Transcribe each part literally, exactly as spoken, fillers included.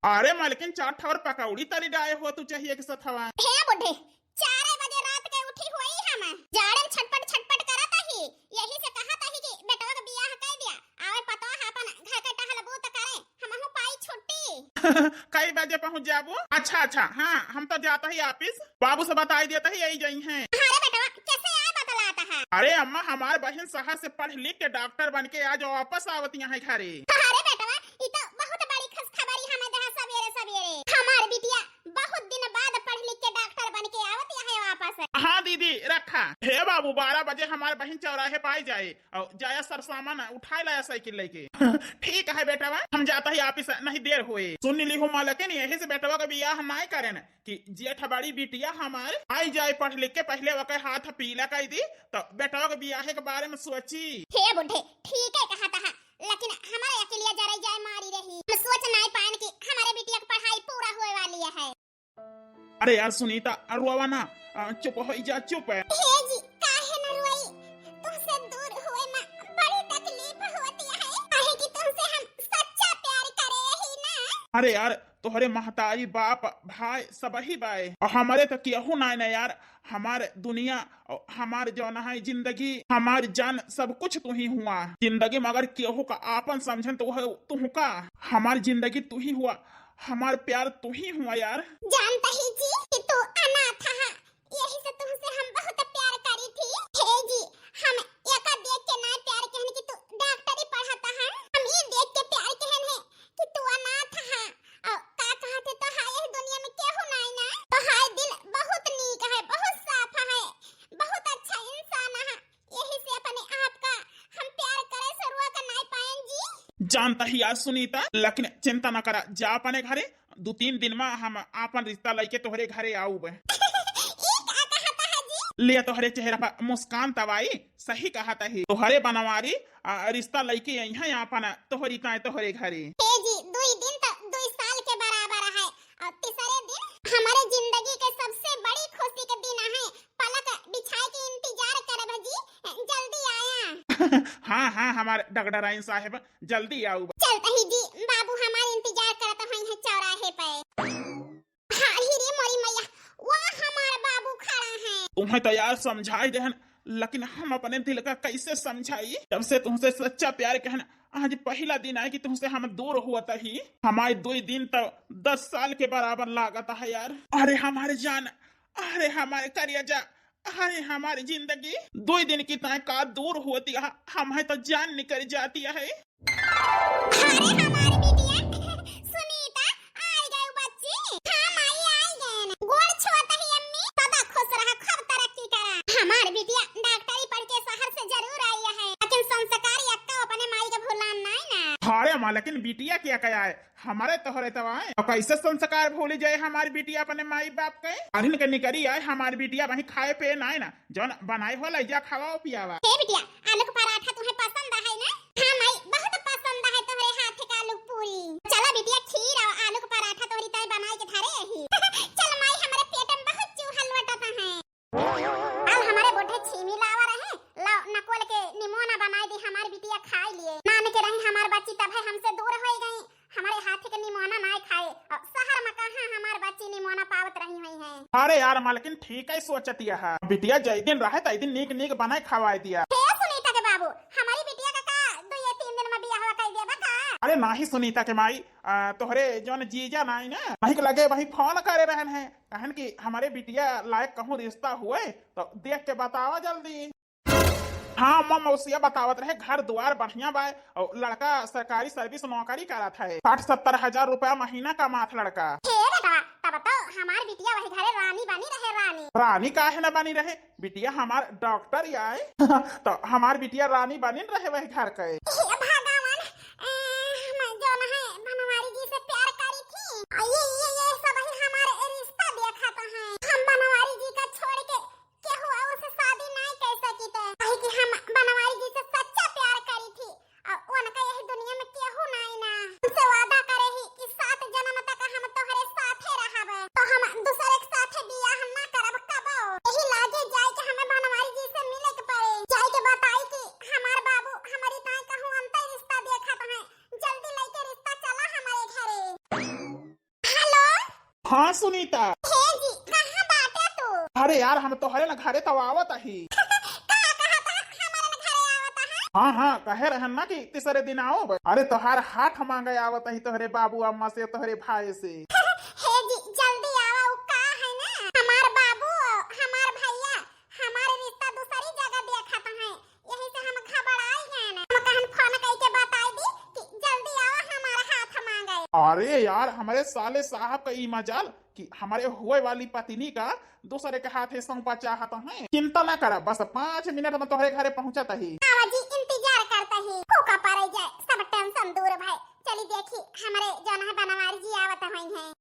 अरे मलकिन, चार ठौर पकौड़ी तरी डाए हो तू चाहिए के सथवा। हे बुढ़े, चार बजे रात के उठी हुई हम, जाड़े में छटपट छटपट करत ही, यही से कहत ही कि बेटवा के बियाह कइ दिया, आवे पतोह अपन घर के टहलबू त करे, हमहू पाई छुट्टी। कई बजे पहुँच जाबू? अच्छा अच्छा, हाँ, हम तो जात ही office, बाबू से बताई देत ही, यही जइहैं। अरे बेटवा, कैसे आए बतलात है? अरे अम्मा, हमार बहिन शहर से पढ़ लिख के डॉक्टर बन के आज वापस आवत यहाँ घरे। अरे बेटवा, ई तो बहुत बड़ी खुशखबरी हमें दहा सबेरे सबेरे। हमार बिटिया बहुत दिन बाद पढ़ लिख के डॉक्टर बन के आवत यहाँ वापस। हाँ दीदी, रखा। हे बाबू, बारह बजे हमार बहिन चौराहे पाई जाए और जाया सरसामान उठाए लाया साइकिल लेके। ठीक है बेटवा, हम जात ही office, नहीं देर होए। सुन लिहू मलकिन, यही से बेटवा का बियाह नाय करेन कि जेठ बड़ी बिटिया हमार आई जाए पढ़ लिख के, पहिले ओके हाथ पीला कइ दी, तो बेटवा के बियाहे के बारे में सोची। हे बुढ़े, ठीक है कहत हा, लेकिन हमारे अकेलिया जराई जाए मारी रही। हम सोच नाय पाएन कि हमारे बिटिया की पढ़ाई पूरा होए वाली है। अरे यार सुनीता, रोवा ना, अ, चुप होइ जा, चुप। हे जी, काहे न रोई? तुमसे दूर हुए में बड़ी तकलीफ होती है, काहे कि तुमसे हम सच्चा प्यार करे ही ना। अरे यार, तोहरे महतारी, बाप, भाई, सबही बाए। और हमरे तो केहू नाय ना यार। हमार दुनिया, हमार जौन है जिंदगी, हमार जान, सब कुछ तू ही हुआ। जिंदगी में अगर केहू का आपन समझन तो वह तू का। हमार जिंदगी तू ही हुआ, हमार प्यार तू ही हुआ यार। जानता ही जी कि तू अनाथ है, यही से तुमसे हम बहुत प्यार करी थी। हे जी, हम एका देख के ना प्यार कहन कि तू डॉक्टरी पढ़त है, हम ई देख के प्यार कहन है कि तू अनाथ है। और का कहते तो हाय, इस दुनिया में केहू नाई ना। तो हाय दिल बहुत नीक है, बहुत साफ है, बहुत अच्छा इंसान है। यही से अपने आप का हम प्यार करे सरुआ का नाई पाएन जी। जानता ही यार सुनीता, लेकिन चिंता ना करा, जा अपने घरे, दो तीन दिन में हम आपन रिश्ता लइके तोहरे घरे आउब। ई का कहता है जी? ले तोहरे चेहरा पर मुस्कान तब आई, सही कहत ही। तोहरे बनवारी, आ, रिश्ता लइके अइहैं आपन तोहरी ताए तोहरे घरे। हे जी, दुई दिन तो दुई साल के बराबर है। और तीसरे दिन हमारे जिंदगी के सबसे बड़ी खुशी के दिन है। पलक बिछाए के इंतजार करब जी, जल्दी आया। हाँ, हाँ, हमार डगडराइन साहेब, जल्दी आउब। चलत ही जी, बाबू हमार इंतजार करत होइहैं चौराहे पे। हाँ, ही रे मोरी मैया, वह हमार बाबू खड़ा है। तुम्हें तो यार समझाई देहन, लेकिन हम अपने दिल का कैसे समझाई? जब से तुमसे सच्चा प्यार कहन, आज पहिला दिन आए कि तुमसे हम दूर हुआ ही। हमारे दुई दिन तो दस साल के बराबर लागत है यार। अरे हमारे जान, अरे हमारे करेजा, अरे हमारी जिंदगी दुई दिन की ताए का दूर होती है, हम है तो जान निकल जाती है। अरे हमारी बिटिया सुनीता, आई गई बच्ची। हाँ माई, आई गए ना। गोड़ छुअत ही अम्मी, सदा खुश रहा, खूब तरक्की करा। हमारी बिटिया डॉक्टरी पढ़ के शहर से जरूर आई है, लेकिन संस्कार यक्का अपने माई के भुलान नाई ना। अरे माँ, लेकिन बिटिया क्या कहा है? हमारे तोहरे तवाए। और कैसे संस्कार भूली जाए हमारी बिटिया अपने माई बाप के? अरिन के निकरी आए हमारी बिटिया वहीं खाए पे ना है ना। जौन बनाए हो लइजा खावा पियावा। हे बिटिया, आलू के पराठा तुम्हें पसंद है ना? हाँ माई, बहुत पसंद है तोहरे हाथ का आलू पूरी। चला बिटिया, खीर और आलू के पराठा तोहरी ताई बनाए के धरे ही। चल माई, हमारे पेट में बहुत चूहा लोटत है। कल हमारे बूढ़े छीमी लावा रहे, लाओ नकोल के निमोना बनाई दी, हमार बिटिया खाई लिए। नान के रही हमार बच्ची, तब है हमसे दूर होई गई, हमारे हाथ के निमोना नाय खाए। अब शहर में कहाँ हमार बच्ची निमोना पावत रही हुई है। अरे यार मालकिन, ठीक है सोचतिया है, बिटिया जय दिन रहे तय दिन नीक नीक बनाए खवाए दिया। हे सुनीता के बाबू, हमारी बिटिया का, का दो ये तीन दिन में बियाह कर दिया बा का? अरे नाही सुनीता के माई, आ, तोहरे जौन जीजा नाई ना, वहीं के लगे वहीं फोन करे रहन है, कहन कि हमारे बिटिया लायक कहूँ रिश्ता हुए तो देख के बतावा जल्दी। हाँ अम्मा, मौसिया बतावत रहे, घर दुआर बढ़िया बा और लड़का सरकारी सर्विस नौकरी करत है, साठ सत्तर हजार रुपया महीना कमात लड़का। हे बेटा, तब तो हमार बिटिया वही घरे रानी बनी रहे, रानी। रानी काहे न बनी रहे, बिटिया हमार डॉक्टर आए। तो हमार बिटिया रानी बनिन रहे वही घर के। हे भगवान, ए, हम जौन है बनवारी जी से प्यार करी थी, आ ये, ये, ये सब ही हमारे रिश्ता देखत हैं। हम बनवारी जी का छोड़ के केहू और से शादी नाय कर सकी थे, काहे कि हम बनवारी जी से सच्चा प्यार करी थी। और उनका यही दुनिया में केहू नाय ना। हमसे वादा करे ही कि सात जन्म तक हम तोहरे साथे रहब, तो हम दूसरे के साथे बियाह ना करब कबो। यही लागे जाए कि हमें बनवारी जी से मिले के पड़े, जाए के बताई कि हमार बाबू हमारी ताई कहूँ हाँ सुनीता। हे जी, कहाँ बाटे तू? अरे यार, हम तोहरे न घरे तो आवत ही। का कहत ह, हमारे न घरे आवत ह? हाँ हाँ, कहे रहन ना कि तीसरे दिन आओ। अरे तोहार हाथ मांगे आवत ही तोहरे बाबू अम्मा से, तोहरे भाई से। हे जी, जल्दी आवा, उ का है ना, हमार बाबू, हमार भैया, हमार रिश्ता दूसरी जगह देखत हैं, यही से हम घबराई गए ना। हम कहन फोन कइके बताई दी कि जल्दी आवा, हमार हाथ मांगे। अरे यार, हमरे साले साहब का ई मजाल कि हमरे हुए वाली पत्नी का दूसरे के हाथे सौंपा चाहत हैं। चिंता ना करा, बस पाँच मिनट में तोहरे घरे पहुँचत ही। आवा जी, इंतजार करत ही, फूका पड़े जाए, सब टेंशन दूर भए। चली देखी, हमरे जौन है बनवारी जी आवत हुई हैं।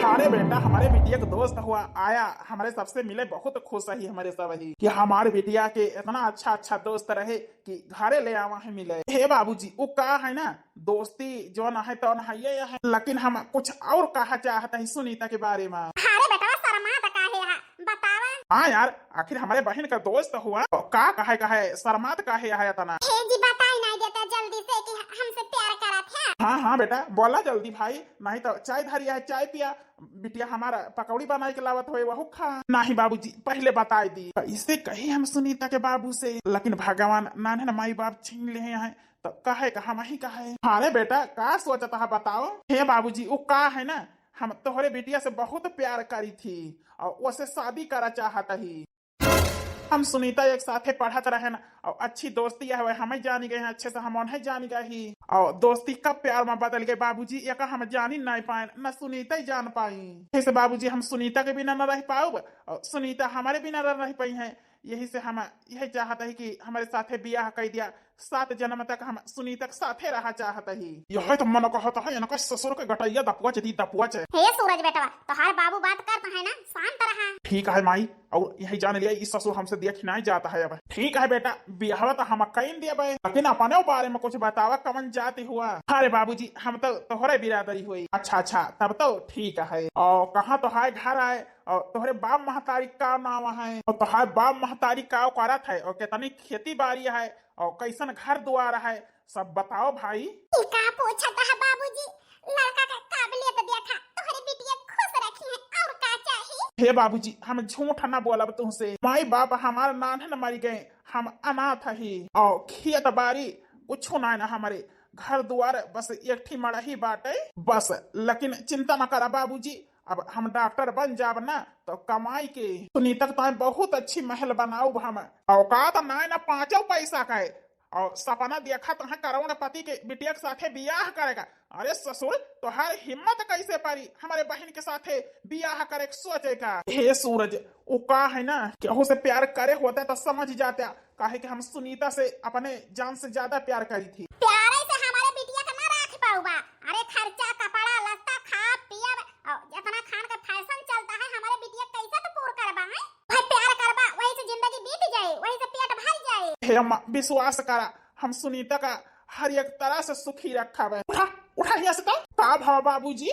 अरे बेटा, हमरे बिटिया के दोस्त हुआ आया, हमरे सबसे मिले, बहुत खुश ही हमरे सब ही कि हमार बिटिया के इतना अच्छा अच्छा दोस्त रहे कि घरे ले आवा है मिले। हे बाबूजी, उ का है ना, दोस्ती जौन है तौन है ये है, लेकिन हम कुछ और कहा चाहत ही सुनीता के बारे में। अरे बेटवा, शर्मात काहे हा, बतावा। हाँ यार, आखिर हमरे बहिन का दोस्त हुआ, तो का कहे, कहे शर्मात काहे है इतना? हे जी, बताई नहीं देता जल्दी से कि हमसे प्यार करत है। हाँ हाँ बेटा, बोला जल्दी भाई, नहीं तो चाय धरिया है, चाय पिया, बिटिया हमारा पकौड़ी बनाई के लावत होए, वहू खा। नहीं बाबूजी, पहले बताई दी। कैसे कही हम सुनीता के बाबू से, लेकिन भगवान नान्हे न माई बाप छीन ले हैं, तो कहे का हम ही कहे। अरे बेटा, का सोचत है बताओ? हे बाबूजी, उ का है ना, हम तोहरे बिटिया से बहुत प्यार करी थी और ओसे शादी करा चाहत ही। हम सुनीता एक साथे पढ़त रहन और अच्छी दोस्ती है, हमें जानी गए हैं अच्छे से, हम उन्हें जानी गए ही। और दोस्ती कब प्यार में बदल गए बाबूजी, एका हम जानी नहीं पाए, न सुनीता ही जान पाई। ऐसे बाबूजी, हम सुनीता के बिना न रह पाउब और सुनीता हमारे बिना न रह पाई हैं। यही से हम यही चाहत ही कि हमारे साथे बियाह कर दिया, सात जन्म तक हम सुनीता के साथे रहा चाहत ही। यह तो मन कहत है इनका ससुर के गटैया दपुआ दी, दपुआ। हे सूरज बेटवा, तोहार बाबू बात करत है ना, शांत रहा। ठीक है माई, और यही जान लिया, ई ससुर हमसे देखी नहीं जात है। अब ठीक है बेटा, बियाह तो हम कइन देबे, लेकिन अपने बारे में कुछ बतावा, कवन जाति हुआ? अरे बाबूजी, हम तो तोहरे बिरादरी हुई। अच्छा अच्छा, तब तो ठीक है। और कहाँ तोहार घर आए, और तोहरे बाप महतारी का नाम है, और तोहार बाप महतारी का करत है, और कितनी खेती बाड़ी है, और कैसन घर द्वार है, सब बताओ भाई। ई का पूछत है बाबूजी? लड़का के काबिलियत देखा, तोहरे बिटिया खुश रखी है, और का चाही? हे बाबूजी, हम झूठ ना बोलब तुमसे। माई बाप हमार नान्हे न मर गए, हम अनाथ ही, और खेत बाड़ी कुछ ना है ना, हमारे घर दुआर बस एक ठी मड़ही बाटे बस। लेकिन चिंता न करा बाबूजी, अब हम डॉक्टर बन जाब ना, तो कमाई के सुनीता के ताई बहुत अच्छी महल बनाउब हम। औकात नाय ना पाँचों पैसा का है। और सपना देखत है करोड़पति के बिटिया के साथे बियाह करेगा। अरे ससुर, तोहार हिम्मत कैसे पड़ी हमारे बहिन के साथे बियाह करे के सोचे का? हे सूरज, उ का है ना, केहू से प्यार करे होता तो समझ जाता, काहे कि हम सुनीता से अपने जान से ज्यादा प्यार करी थी। प्यारे से हमारे बिटिया का ना राख पाउबा। अरे खर्चा, कपड़ा, लत्ता, खा, पियब, और जितना खान का फैशन चलता है, हमारे बिटिया कैसे तो पूर करबा है? भाई प्यार करबा, वही से जिंदगी बीत जाए, वही से पेट भर जाए। हे अम्मा, विश्वास करा, हम सुनीता का हर एक तरह से सुखी रखब। उठा, उठा यहाँ से तो। का भाव बाबूजी?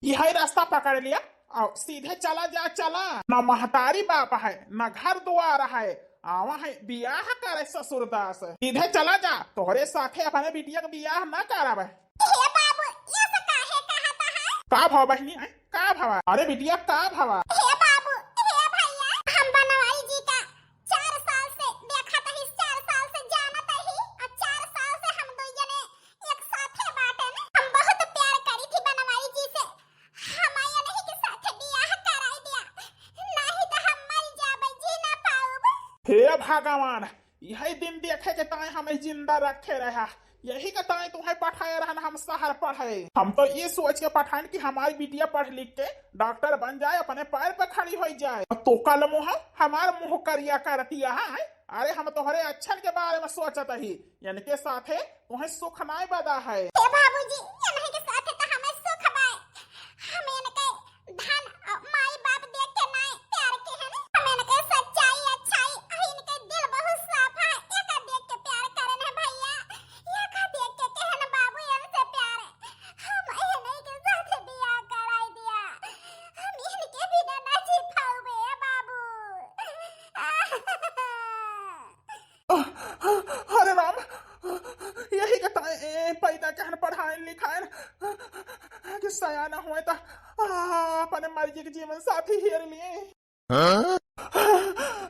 यही रास्ता पकड़ लिया और सीधे चला जा, चला। ना महतारी बाप है, ना घर द्वार है, आवा है बियाह करे ससुरदास। सीधे चला जा, तोहरे साथे अपने बिटिया के बियाह ना करावे। हे बाबू, ये से काहे कहता है? का भाव बहिनी है? का भावा? अरे बिटिया, का भावा? हे बाबू, हे भैया, हम बनवारी जी का चार साल से देखत ही, चार साल से जानत ही, और चार साल से हम दो जने एक साथे बाटे न। हम बहुत प्यार करी थी बनवारी जी से, हम ये नहीं के साथे बियाह कराई दिया, नहीं तो हम मर जाबे, जी ना पाउब। हे भगवान, यही दिन देखे के ताई हमें जिंदा रखे रहा, यही के ताई तुम्हें पठाए रहन हम शहर पढ़े। हम तो ये सोच के पठाएन कि हमारी बिटिया पढ़ लिख के डॉक्टर बन जाए, अपने पैर पे खड़ी हो जाए। और तो कल मुँह हमार मुँह करिया कर दिया है। अरे हम तोहरे अच्छन के बारे में सोचत ही, इनके साथे तुम्हें सुख नाय बदा है। हे बाबूजी, इनके साथे तो हमें सुख बाय। हम इनके धन और माई बाप देख के नाय प्यार के है ना। हम इनके सच्चाई, अच्छाई और इनके दिल बहुत साफ है। एका देख के प्यार करन है भैया। एका देख के कहन बाबू इनसे प्यार है। हम इनके साथ बियाह कराई दिया। हम इनके बिना ना जी पाउबे बाबू। अरे राम, यही के ताई ए, पैदा कहन पढ़ाए लिखाए, सयाना हुए त, आ, अपने मर्जी के जीवन साथी हेर लिए। हाँ?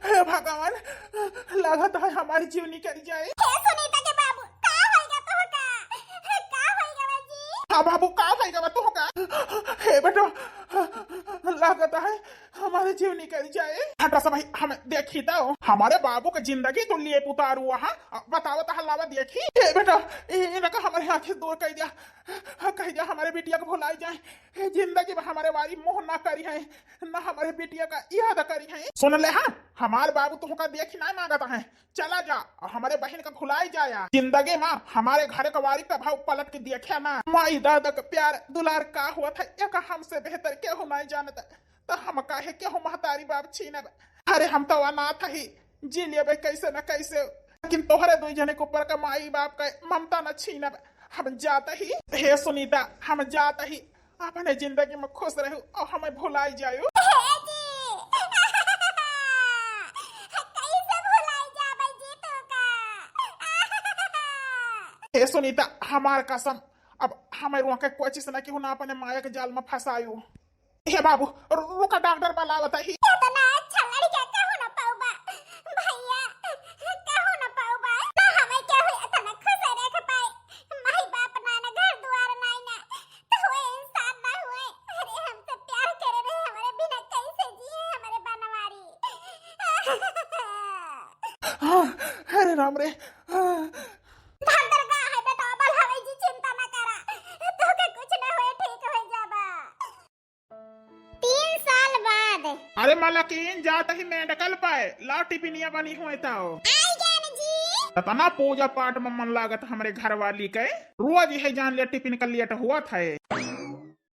हे भगवान, लागत है हमारी जीव निकल जाए। हे सुनीता के बाबू, का होइगा तोहका? का होइगा बा जी? हाँ बाबू, का होइगा बा तोहका? हे बेटो, लागत है हमारी जीव निकल जाए। हटा सा भाई, हम देखी तो हमारे बाबू का जिंदगी तो लिए पुतारू हुआ। बताओ तो हल्लावा देखी। हे बेटा, इ-, इनका हमारे आँखी दूर कह दिया, कह दिया हमारे बिटिया को भुलाई जाए। जिंदगी में हमारे बारी मुँह ना करी है, ना हमारे बिटिया का याद करी है। सुन ले, हाँ, हमार बाबू तुहका देखी ना मांगत है। चला जा और हमारे बहन का भुलाई जाया। जिंदगी में हमारे घर का वारी कभाव पलट के देखा ना। माई दादा का प्यार दुलार का हुआ था, एक हमसे बेहतर केहू नहीं जानत। तो हम काहे केहू महतारी बाप छीनब? अरे हम तो अनाथ ही, जी लेबे कैसे न कैसे, लेकिन तोहरे दुई जने के ऊपर का माई बाप का ममता न छीनब। हम जात ही, हे सुनीता, हम जात ही, अपने जिंदगी में खुश रहू और हमें भुलाई जायू। हे जी, कैसे भुलाई जाबे जी तोका? हे सुनीता, हमार कसम, अब हमें रुआ के कोई चीज ना केहू ना अपने माया के जाल में फंसायू। हे बाबू, रु-, रुका, डॉक्टर बुलावत ही। इतना अच्छा लड़का कहूँ न पाउबा भैया, कहूँ न पाउबा। ना हमें केहू इतना खुश रख पाए। माई बाप ना, ना घर दुआर ना, ना तो हुए इंसान ना हुए। अरे हमसे प्यार करे रहे, हमारे बिना कैसे जिए हमारे बनवारी? हाँ, अरे राम रे, हाँ। धर धर का है बेटा, बल हवे जी, चिंता ना करा, तोके कुछ ना होए, ठीक हो जाबा। तीन साल बाद। अरे मलकिन, जात ही मेडिकल पे, ला टिफिनिया बनी हुए तो। आई गए न जी। इतना पूजा पाठ में मन लागत हमरे घर वाली के, रोज यही जान ले टिफिन का लेट हुआ था। हे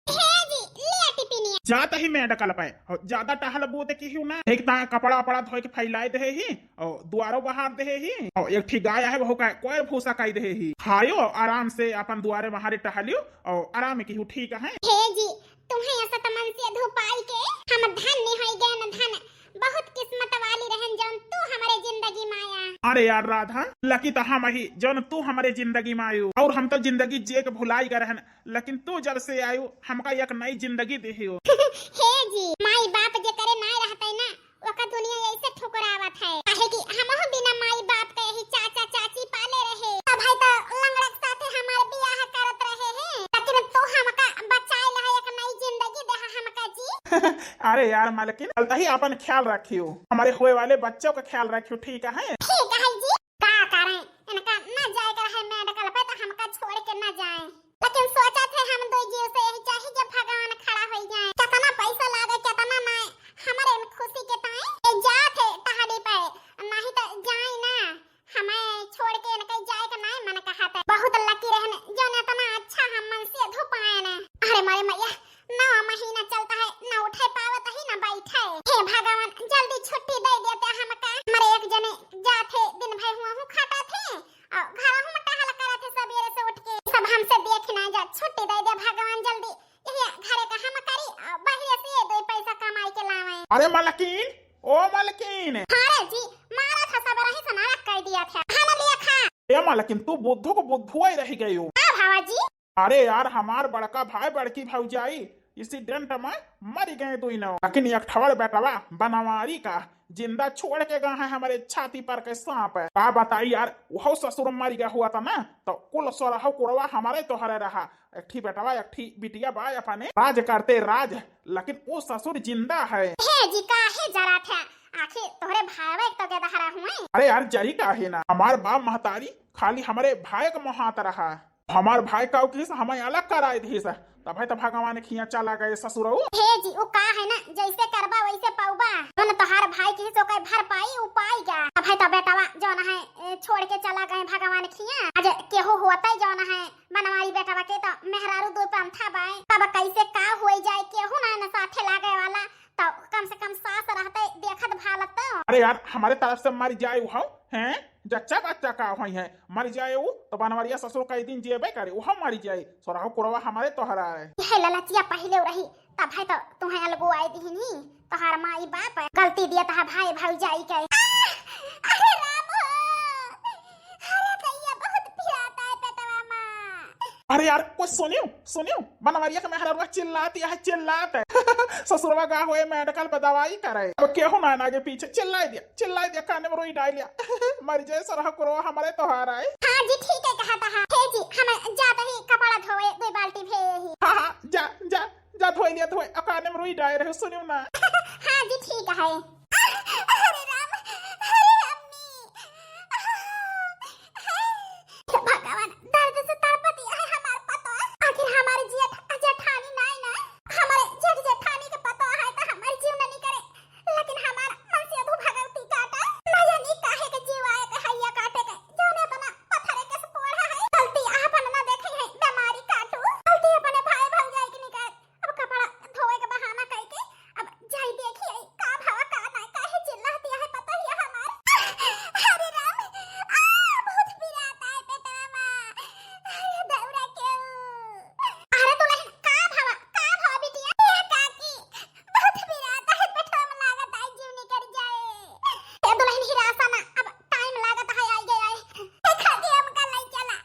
जी, ले टिफिनिया। जात ही मेडिकल पे, और ज्यादा टहल बूत की हूँ ना, एक ता कपड़ा वपड़ा धोए के फैलाए दे ही, और दुआरो बहार दे ही, और एक ठी गाय है, वहू का कोयर भूसा काई दे ही, खायो आराम से अपन दुआरे बहारे टहलियो, और आराम की हूँ, ठीक है। हे जी, तुम्हें ऐसा तमन से धुपाई के हम धन्य होई गए न धन, बहुत किस्मत वाली रहन जौन तू हमारे जिंदगी में आया। अरे यार राधा, लकी तो हम ही जौन तू हमारे जिंदगी में आयु, और हम तो जिंदगी जिए के भुलाई गए रहन, लेकिन तू जब से आयु हमका एक नई जिंदगी देहियो। हे जी, माई बाप जे करे ना रहते ना, ओका दुनिया ऐसे ठुकरावत है, काहे कि हमहू बिना माई बाप के यही चाचा चाची पाले रहे। सब है तो लंगड़क साथे हमार बियाह करत रहे हैं, लेकिन तू हमका बचाए ला एक नई जिंदगी दे हमका जी। अरे यार मालकिन, चलता ही अपन ख्याल रखियो, हमारे हुए वाले बच्चों का ख्याल रखियो, ठीक है? ठीक है जी। का करें, इनका ना जाए के रहे मेडिकल पे तो हमका छोड़ के ना जाए। लेकिन सोचा थे हम दो जीव से यही चाही जब भगवान खड़ा होई जाए। कितना पैसा लागे, कितना ना, हमारे इन खुशी के ताई ए जा थे टहली पे, नहीं तो जाए ना, हमें छोड़ के इनके जाए के नहीं मन कहा थे। बहुत लकी रहन जो इतना अच्छा हम मन से धो पाए ने। अरे मारे मैया, नौ महीना चलता है, ना उठे पावत ही ना बैठे। हे भगवान, जल्दी छुट्टी दे देते हमका। हमारे एक जने जाते दिन भर हुआ हूँ खटा थे, और घर में टहल करत है सबेरे से उठ के, सब हमसे देख ना जा, छुट्टी दे दे भगवान जल्दी। यही घरे का हम करी, और बहिरे से ये दो पैसा कमाई के लावे। अरे मलकिन, ओ मलकिन। हाँ रे जी, मारा था सब रही सनारक कर दिया था। खाना लिया खा। ए मलकिन, तू बुद्धू को बुद्धुआ ही रह गई हो। हाँ भावा जी। अरे यार, हमार बड़का भाई, बड़की भौजाई, इसी डेंट में मर गए दुइनो। लेकिन एक ठवर बेटवा बनवारी का जिंदा छोड़ के गए हैं हमारे छाती पर के सांप। का बताई यार, वह ससुर मर गया हुआ था ना, तो कुल सोरह कुरवा हमारे तोहरे रहा। एक ठी बेटवा, एक ठी बिटिया बा अपने, राज करते राज, लेकिन वो ससुर जिंदा है। हे जी, काहे जरा था? आखिर तोहरे भाई तो के दहरा हुए। अरे यार, जरी काहे ना, हमार बाप महतारी खाली हमारे भाई के मोहात रहा। हमार भाई का किस हमें अलग कराए दिस, तब है तो भगवान खिया चला गए ससुरऊ। हे जी, उ का है ना, जैसे करबा वैसे पौबा। मन तोहार भाई किस ओकर भरपाई उ पाई गया। तब है तो बेटवा जौन है, ए, छोड़ के चला गए भगवान खिया। आज केहू होते जौन है बनवारी बेटवा के तो मेहरारू दो पंथा बाए। तब कैसे का होई जाए, केहू ना न साथे लागे वाला, तो कम से कम सास रहते देखत भालत तो। अरे यार, हमारे तरफ से मर जाए हो, हैं? जच्चा बच्चा का होई है, मर जाए उ, तो बनवरिया ससुर कई दिन जिएबे करे, उहो मर जाए, सोरहो कुरवा हमारे तोहरा है। हे ललचिया पहिले रही, तब है तो तुम्हें अलगो आए दीनी, तोहार माई बाप गलती दिया तहा भाई भौजाई के। आह! अरे राम हो! अरे दैया, बहुत पिराता है पेटवा में। अरे यार, कुछ सुनियो, सुनियो, बनवरिया के मेहररुआ चिल्लात या है, चिल्लात है। ससुरवा गा होए मेडिकल पे दवाई करे, अब केहू ना आगे पीछे चिल्लाई दिया, चिल्लाई दिया, काने में रोई डाल लिया। मर जाए सरह कुरो हमारे तोहार आए। हाँ जी, ठीक है कहा था। हे जी, हम जात ही कपड़ा धोए, दो बाल्टी भे ही। हाँ, हाँ, जा, जा, जा धोई लिया, धोए, अकाने में रोई डाल रहे, सुनियो ना। हाँ जी, ठीक है। अरे राम, अरे अम्मी, हे भगवान, दर्द से तड़पत है हमार पतोह। आखिर हमार जेठ, जेठानी नाई ना, हमारे जेठ जेठानी के पतोह है तो हमार जीव नहीं करे, लेकिन हमार मन से अधू भगवती काटा। ना जानी काहे के जीव आए के हैया काटे के, जौने अपना पत्थरे के से पोढ़ा है। गलती आपन ना देखे है, बीमारी काटू, गलती अपने भाई भौजाई के निकाल। अब कपड़ा धोए के बहाना कइके अब जाई देखी आई का भवा का ना, काहे चिल्लाती है पतोहिया हमार। अरे राम, आ, बहुत पिराता है पेटवा में। अरे दौड़ा के। अरे दुल्हन, का भवा, का भवा बिटिया? ए काकी, बहुत पिराता है पेटवा में, लागत है जीव निकल जाए। ए दुल्हन हिरासा ना, अब टाइम लागत है, आई गए, आई। ए, खाती हमका लई चला,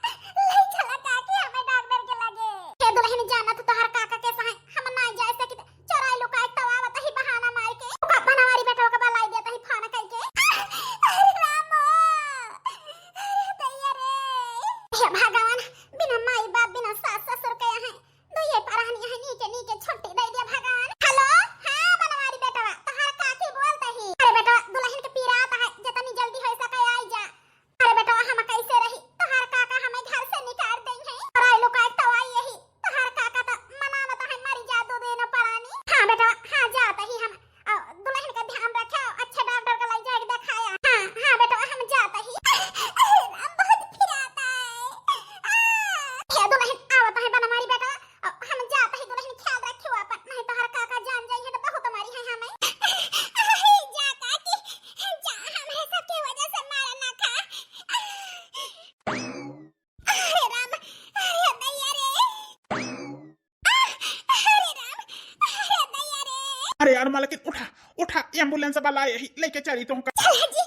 लई चला काकी हमें डॉक्टर के लगे। हे दुल्हन, जाना तो तोहर काका के सहाय, हम ना जाए सकित, चोराई लुकाई तो आवत ही बहाना मार के। ओका बनवारी बेटवा के बलाई देत ही फोन कइके। अरे रामो, अरे दैया रे। हे भगवान, बिना माई बाप, बिना सास ससुर के यहाँ दुइये परानी है, नीके नीके छुट्टी दे दिया भगवान। हेलो, हाँ बनवारी बेटवा, तोहार काकी बोलत ही। अरे बेटवा, दुल्हन के पीरात है, जतनी जल्दी हो सके आई जा। अरे बेटवा, हम कैसे रही, तोहार काका हमें घर से निकाल देई है। और आई लोग तो आई यही, तोहार काका तो मनावत है मरी जा दो दिन परानी। हाँ बेटवा, हाँ जात ही हम। आ, दुल्हन का ध्यान रखे, अच्छे डॉक्टर का लई जाके दिखाया। हाँ, हाँ बेटवा, हम जात ही। अरे राम, बहुत पिराता है। आ, हे दुल्हन, आवत है बनवारी बेटवा, आ, हम जात ही, दुल्हन ख्याल रखियो अपन, नहीं तो हर काका जान जाई है तो बहुत मारी है हमें। अरे जा काकी, जा, हम है सबके वजह से मारा ना खा। अरे राम, अरे दैया रे। अरे राम, अरे दैया रे। अरे यार मालकिन, उठा, उठा, एम्बुलेंस वाला यही लेके चली तुमका। चला जी,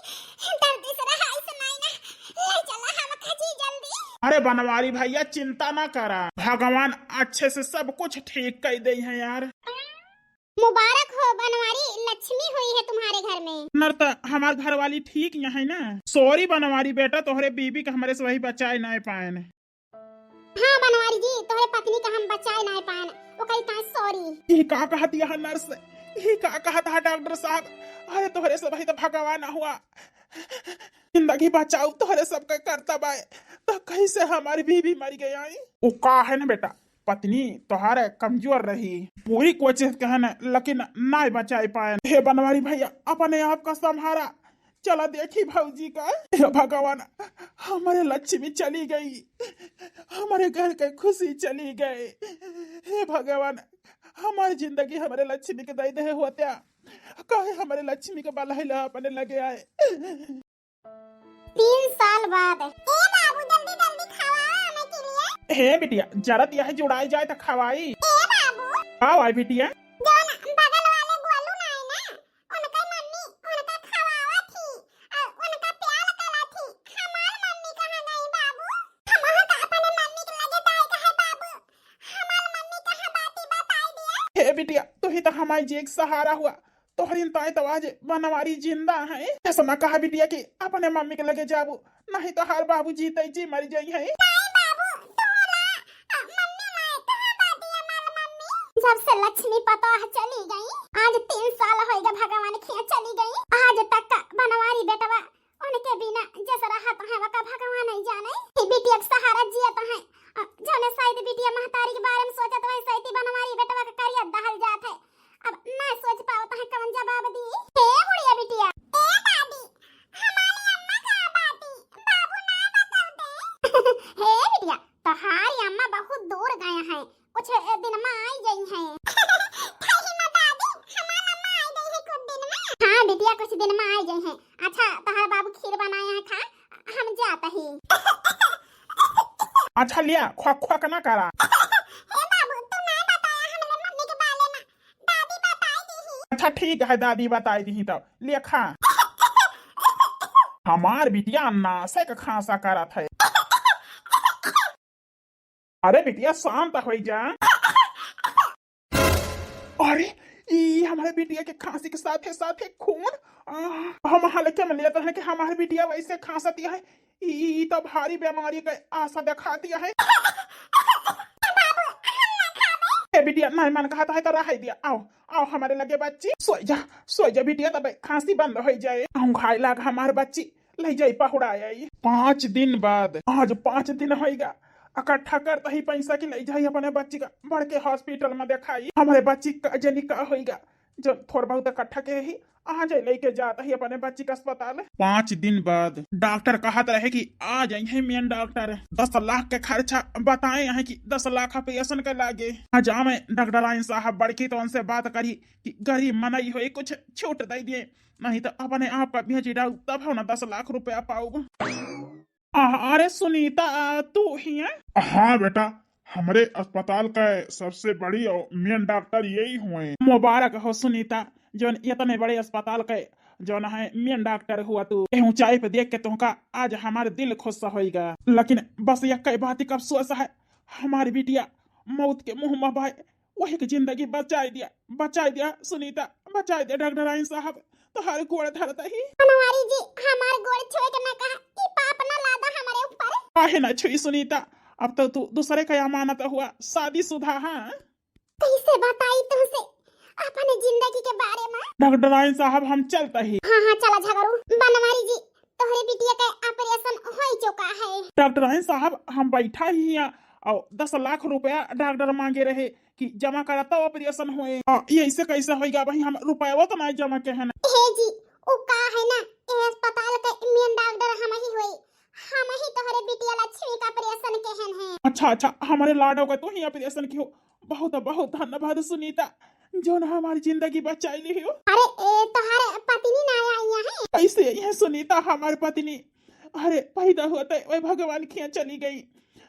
दर्द से रहा, ऐसे नहीं ना, ले चला हमका जी जल्दी। अरे बनवारी भैया, चिंता ना करा, भगवान अच्छे से सब कुछ ठीक कर दे है यार। मुबारक हो बनवारी, लक्ष्मी हुई है तुम्हारे घर में। नर त हमार घर वाली ठीक यहाँ है ना। सॉरी बनवारी बेटा, तोहरे बीबी का हमारे से वही बचाए ना पाए। हाँ बनवारी जी, तोहरे पत्नी का हम बचाए ना पाए, ओकरी ताई सॉरी। ये का कहत यह नर्स, ये का कहत है डॉक्टर साहब? अरे तोहरे से वही तो भगवान हुआ, जिंदगी बचाओ तोहरे सबका करतब आए, तो कैसे हमारी बीबी मर गई आई? वो का है ना बेटा, पत्नी तोहार कमजोर रही, पूरी कोशिश कहन लेकिन नाय बचाई पायन। हे बनवारी भैया, अपने आप का संभारा, चला देखी भौजी का। हे भगवान, हमारे लक्ष्मी चली गई, हमारे घर के खुशी चली गई। हे भगवान, हमारी जिंदगी हमारे लक्ष्मी के दे दे होत्या, काहे हमारे लक्ष्मी के बलहैला अपने लगे आए। तीन साल बाद। ए बाबू, जल्दी जल्दी खावा आने के लिए। हे बिटिया, जरा दिया है जुड़ाई जाए तो खवाई। ए बाबू। का भाई बिटिया? जौन बगल वाले गोलू ना है ना, उनका मम्मी उनका खवावा थी, और उनका प्यार कला थी। हमार मम्मी कहाँ गई बाबू? हम वहाँ का अपने मम्मी के लगे जाए का है बाबू। हमार मम्मी कहाँ बाती बताई दिया? हे बिटिया, तू ही तो हमारी जी एक सहारा हुआ। तोहरी ताई तो आज बनवारी जिंदा है। ऐसा ना कहा बिटिया कि अपने मम्मी के लगे जाबू, नहीं तो हर बाबू जीते जी मर जाई है। नहीं बाबू, तू ना, अ, मम्मी ना, कहाँ बाटी हमार मम्मी? जब से लक्ष्मी पतोह चली गई, आज तीन साल होइगा भगवान खिया चली गई, आज तक का बनवारी बेटवा उनके बिना जस रहत है, वका भगवान ही जाने। ई बिटिया के सहारा जियत है। अ, जौने शायद बिटिया महतारी के बारे में सोचत वही सैती बनवारी बेटवा के करिया दहल जात है। अब ना सोच पावत है कौन जवाब दी। हे बुढ़िया बिटिया। ए दादी, हमारी अम्मा कहाँ बाटी? बाबू ना बतावते। हे बिटिया, तोहारी अम्मा बहुत दूर गए हैं, कुछ दिन में आई गई हैं। सही में दादी, हमार अम्मा आई गई है कुछ दिन में। हाँ बिटिया, कुछ दिन में आई गई हैं। अच्छा, तोहार बाबू खीर बनाया है, खा, हम जात ही। अच्छा लिया, ख्वाक ख्वाक ना करा। हे बाबू, तू ना बताया हमने मम्मी के बारे में, दादी बताई दी ही। अच्छा ठीक है, दादी बताई दी ही तो लिया खा। हमार बिटिया नासे का खांसा करत है। अरे बिटिया, शांत होइ जा। अरे, ई हमरे बिटिया के खांसी के साथे साथे खून। आ, हम हल्के में लेत रहन कि हमार बिटिया वैसे खांसत है। ई, ई तो भारी बीमारी के आशा देखाती है। ए बिटिया, नहीं मन कहत है तो रहे दिया। आओ, आओ हमरे लगे बच्ची, सोइ जा, सोइ जा बिटिया, तब खांसी बंद होइ जाए। हम खाए लाग हमार बच्ची, लइ जाई पहुड़ाई। पाँच दिन बाद, आज पाँच दिन होइगा, इकट्ठा करत ही पैसा कि लइ जाई अपने बच्ची का बड़के hospital में देखाई। हमरे बच्ची का जनी का होइगा, जो थोड़ बहुत इकट्ठा के ही, आज लइके जात ही अपने बच्ची का अस्पताल। पाँच दिन बाद डॉक्टर कहत रहे कि आ जाइहैं main डॉक्टर, दस लाख के खर्चा बताए हैं कि दस लाख operation के लागे। आज आवे डॉक्टराइन साहब बड़की, तो उनसे बात करी कि गरीब मनई होई, कुछ छूट दइ दिए, नहीं तो अपने आप का बेची डाउ, तब हो ना दस लाख रुपया पाउब। आ, अरे सुनीता, आ, तू ही है? हाँ बेटा, हमरे अस्पताल का सबसे बड़ी और main डॉक्टर यही हुए। मुबारक हो सुनीता, जौन इतने बड़े अस्पताल का जौन है main डॉक्टर हुआ तू। ए ऊंचाई पे देख के तुमका आज हमार दिल खुश होइगा, लेकिन बस एक बात का अफसोस है, हमारी बिटिया मौत के मुंह में बाय, वही के जिंदगी बचाई दिया, बचाई दिया सुनीता, बचाई दिया डॉक्टराइन साहब, तोहार गोड़ धरत ही। बनवारी जी, हमार गोड़ छुए के ना कहा, ई पाप ना लादा हमरे ऊपर। काहे ना छुई सुनीता, अब तो तू दूसरे का अमानत हुआ, शादीशुदा। हाँ, कैसे बताई तुमसे अपने जिंदगी के बारे में? डॉक्टराइन साहब, हम चलता ही। हाँ, हाँ, चला झगड़ू। बनवारी जी, तोहरे बिटिया का operation हो चुका है। डॉक्टराइन साहब, हम बैठा ही हैं और दस लाख रुपया डॉक्टर मांगे रहे कि जमा करा तब operation होए। आ, ये ऐसे कैसे होइगा भाई, हम रुपया तो नहीं जमा के है ना। हे जी, उ का है ना, ए अस्पताल का main डॉक्टर हम ही होई, हम ही तोहरे बिटिया लक्ष्मी का operation के हन है। अच्छा, अच्छा, हमारे लाडो का तू ही operation की हो, बहुत बहुत धन्यवाद सुनीता, जौन हमारी जिंदगी बचाई ली हो। अरे ए, तोहरे पत्नी ना आई है? कैसे आई है सुनीता हमारी पत्नी? अरे पैदा होते वही भगवान खिया चली गई।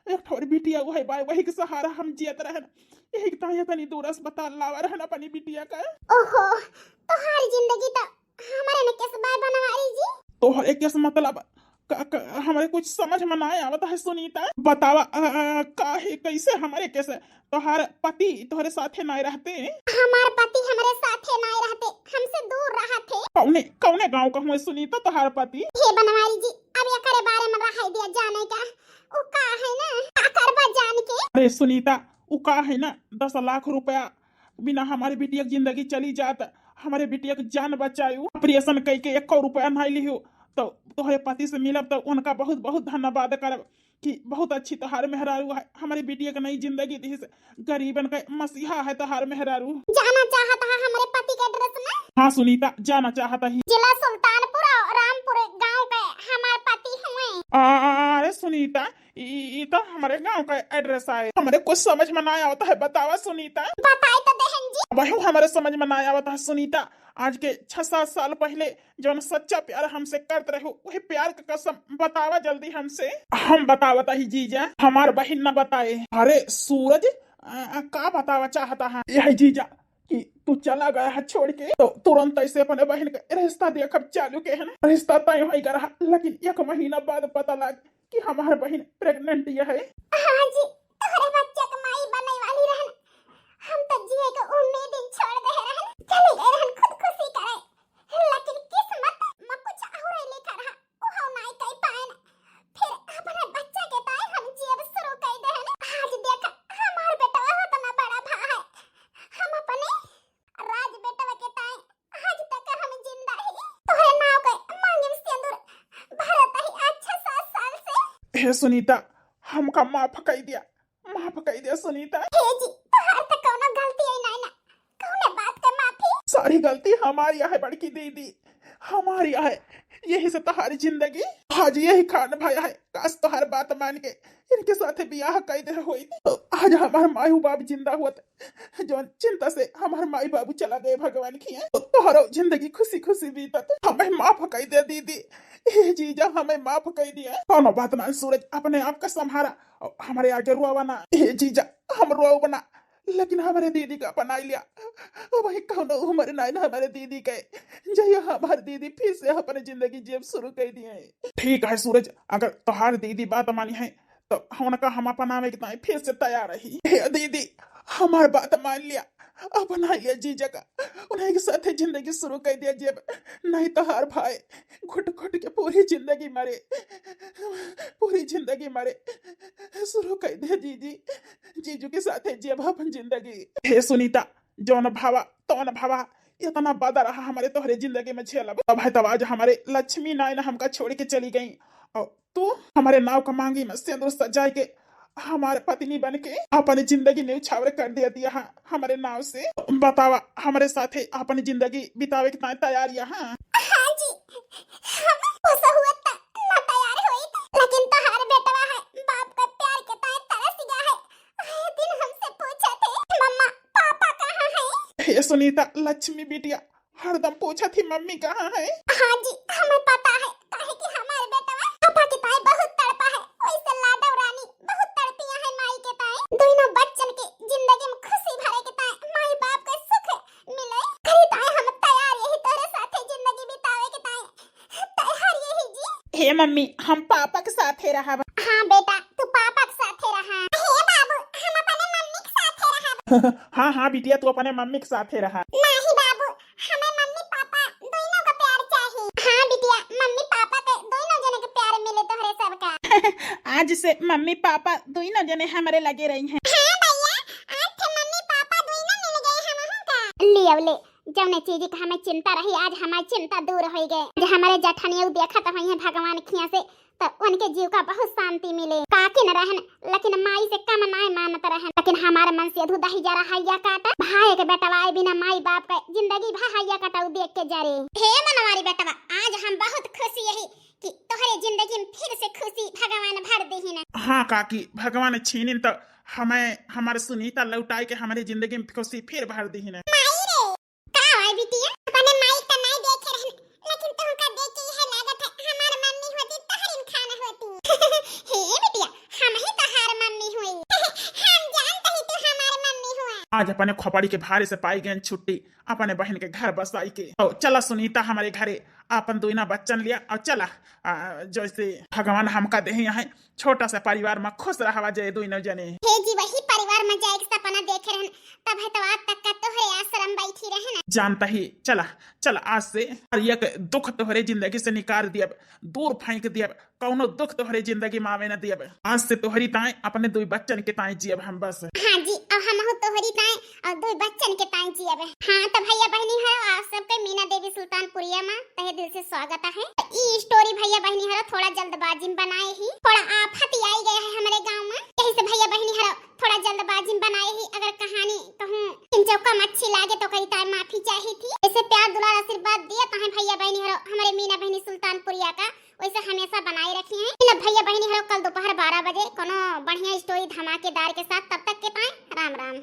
एक ठोर बिटिया वही बाय, वही के सहारा हम जियत रहन। यही के ताया तनी दूर अस्पताल लावा रहन अपनी बिटिया का। ओहो, तोहार जिंदगी तो हमारे न केस बाय बनवारी जी। तोहरे केस मतलब का, का, हमरे कुछ समझ में ना आवत है सुनीता। बतावा, आ, आ, का है, कैसे हमारे केस? तोहार पति तोहरे साथे ना रहते? हमार पति हमरे साथे ना रहते, हमसे दूर रहते। कौने, कौने गांव का हुए सुनीता तोहार पति? हे बनवारी जी, अब एकरे बारे में रहाई दिया जाने का। उ का है ना, का करबा जान के? अरे सुनीता, उ का है ना, दस लाख रुपया बिना हमारे बिटिया की जिंदगी चली जात, हमारे बिटिया की जान बचायु। Operation कई के एको रुपया नहीं लिहु, तो तोहरे पति से मिलब तो उनका बहुत बहुत धन्यवाद करब कि बहुत अच्छी तोहार मेहरारू है, हमारे बिटिया के नई जिंदगी दिहिस, गरीबन का मसीहा है तोहार मेहरारू। जाना चाहत है हमारे पति के address में? हाँ सुनीता, जाना चाहत ही। जिला सुल्तानपुर और रामपुर गांव के हमार पति हुए। आ, अरे सुनीता, ई, ई तो हमारे गांव का address आए। हमरे कुछ समझ में ना आवत है, बतावा सुनीता। बताए तो देहन जी। वही हमारे समझ में ना आवत है सुनीता। आज के छह सात साल पहले जौन सच्चा प्यार हमसे करत रहे, वही प्यार का कसम बतावा जल्दी हमसे। हम बतावत ही जीजा, हमार बहिन न बताए। अरे सूरज, आ, आ, का बतावा चाहता है? यही जीजा कि तू चला गया है छोड़ के, तो तुरंत ऐसे अपने बहिन का रिश्ता देखब चालू के है ना। रिश्ता तय होई गया रहा, लेकिन एक महीना बाद पता लग कि हमार बहिन pregnant ये है। हाँ जी, तोहरे बच्चा के माई बने वाली रहन। हम तो जिए के उम्मीद ही छोड़ दे रहन। चले गए रहन खुदकुशी करे। लेकिन किस्मत में कुछ और ही लिखा रहा, वो हम नहीं कह पाएन। फिर अपने बच्चा के ताई हम जियब शुरू कर देहन। आज देख, हमार बेटवा होतना बड़ा भा है, हम अपने राज बेटवा के ताई आज तक हम जिंदा ही। तोहरे नाव के मांगे में सिंदूर भरत ही आज छह सात साल से। हे सुनीता, हमका माफ कर दिया, माफ कर दिया सुनीता। हे जी, तोहार तो कौनो गलती ही नहीं ना, कौने बात के माफी? सारी गलती हमारी है बड़की दीदी, हमारी है, यही से तोहारी जिंदगी आज यही खान भया है। काश तोहार बात मान के इनके साथ बियाह कर दे होई, तो आज हमार माई बाप जिंदा होत, जौन चिंता से हमार माई बाबू चला गए भगवान खिया, तो तोहरो जिंदगी खुशी खुशी बीतत। हमें माफ कर दे दीदी, ए जीजा हमें माफ कर दिया। कौनो बात ना सूरज, अपने आप का संभारा और हमारे आगे रोवा ना। ए जीजा हम रोब ना, लेकिन हमारे दीदी का अपना लिया। अब वही कौनो उम्र ना है हमारे दीदी के, जहिया हमारे दीदी फिर से अपने जिंदगी जियब शुरू कर दिए। ठीक है सूरज, अगर तोहार दीदी बात मानी है तो उनका हम अपनावे के ताई फिर से तैयार रही। हे दीदी, हमार बात मान लिया, अपना लिया जीजा का, उन्हीं के साथे जिंदगी शुरू कर दिया जेब, नहीं तो हर भाई घुट घुट के पूरी जिंदगी मरे, पूरी जिंदगी मरे, शुरू कर दिया जीजी, जीजू के साथे जेब अपन जिंदगी। हे सुनीता, जौन भावा तौन भावा, इतना बदा रहा हमारे तोहरे जिंदगी में झेलब। तब है तब आज हमारे लक्ष्मी नाय ना हमका छोड़ के चली गई, और तू हमारे नाव का मांगी में सिंदूर सजाए के हमारे पत्नी बन के अपनी जिंदगी न्यौछावर कर दिया दिया है हमारे नाव से। बतावा, हमारे साथे अपनी जिंदगी बितावे के ताई तैयार यहाँ? हाँ जी, हम खुश हुआ त ना तैयार होई, लेकिन तोहार बेटवा है, बाप का प्यार के ताई तरस गया है। आए दिन हमसे पूछा थे, "मम्मा, पापा कहाँ है?" हे सुनीता, लक्ष्मी बिटिया हरदम पूछा थी, "मम्मी कहाँ है?" हाँ जी, हमें पता है, काहे कि हमारे बेटवा पापा के ताई बहुत तड़पा है, वैसे लाडो रानी बहुत तड़पिया है माई के ताई। दोनों बच्चन के जिंदगी में खुशी भरे के ताई, माई बाप के सुख मिले, खरी ताई हम तैयार यही तोरे साथे जिंदगी बितावे के ताई। तैयार यही जी। हे मम्मी, हम पापा के साथे रहब। हाँ बेटा, तू पापा के साथे रहा। हे बाबू, हम अपने मम्मी के साथे रहब। हाँ, हाँ बिटिया, तू अपने मम्मी के साथे रहा। नहीं बाबू, हमें मम्मी पापा दोनों का प्यार चाहिए। हाँ बिटिया, मम्मी पापा के दोनों जने के प्यार मिले तोहरे सबका। आज से मम्मी पापा दोनों जने हमरे लगे रही हैं। हाँ भैया, आज से मम्मी पापा दोनों मिल गए हम का। ले अब ले, जौने चीज का हमें चिंता रही, आज हमारी चिंता दूर हो गए। आज हमारे जठनिया देखत हुई है भगवान खिया से, तो उनके जीव का बहुत शांति मिले। काकी न रहन, लेकिन माई से कम नाय मानत रहन। लेकिन हमारे मन से अधू दही जरा हैया काटा, भाई के बेटवा आए बिना माई बाप का जिंदगी भा हैया कटाऊ देख के जरे। हे मनवारी बेटवा, आज हम बहुत खुशी यही कि तोहरे जिंदगी में फिर से खुशी भगवान भर देहिन। हाँ काकी, भगवान छीनिन तो हमें हमारे सुनीता लौटाए के हमारे जिंदगी में खुशी फिर भर देहिन। माई रे, का होय बिटिया? अपने माई का नाई देखे रहन, लेकिन तुमका देख के यह लागत है हमार मम्मी होती तहरिन खान होती। हे बिटिया, हम ही तोहार मम्मी हुई। हम जानत ही तू हमार मम्मी हुआ। आज अपने खोपड़ी के भारे से पाई गए छुट्टी, अपने बहन के घर बसाई के। तो चला सुनीता हमारे घरे, अपन दोइना बच्चन लिया और चला, आ, जैसे भगवान हमका देहे हैं, छोटा सा परिवार में खुश रहवा जाए दोनों जने। हे जी, वही परिवार में जाए के सपना देखे रहन, तब है तो आज तक का तोहरे आश्रम बैठी रहन। जानता ही, चला, चला आज से हर एक दुख तोहरे जिंदगी से निकाल दियब, दूर फेंक दियब, कौनो दुख तोहरे जिंदगी में आवे न दियब। आज से तोहरी ताए, अपने दो बच्चन के ताए जियब हम बस। हाँ जी, अब हम हो तोहरी ताए और दो बच्चन के ताए जियब। हाँ तो भैया बहनी हरो, आप सबके मीना देवी सुल्तानपुरिया में तहे दिल से स्वागत है। ई स्टोरी भैया बहनी हरो थोड़ा जल्दबाजी में बनाए ही, थोड़ा आफत आई गए है हमारे गाँव में, यही से भैया बहनी हरो थोड़ा जल्दबाजी में बनाए ही। अगर कहानी कहूँ इन चौका में अच्छी लागे तो करी तार माफी चाही थी। ऐसे प्यार दुलार आशीर्वाद दिया ताहे भैया बहनी हरो हमारे मीना बहनी सुल्तानपुरिया का वैसे हमेशा बनाए रखी हैं। इन भैया बहनी हरो कल दोपहर बारह बजे कोनो बढ़िया स्टोरी धमाकेदार के साथ, तब तक के ताए राम राम।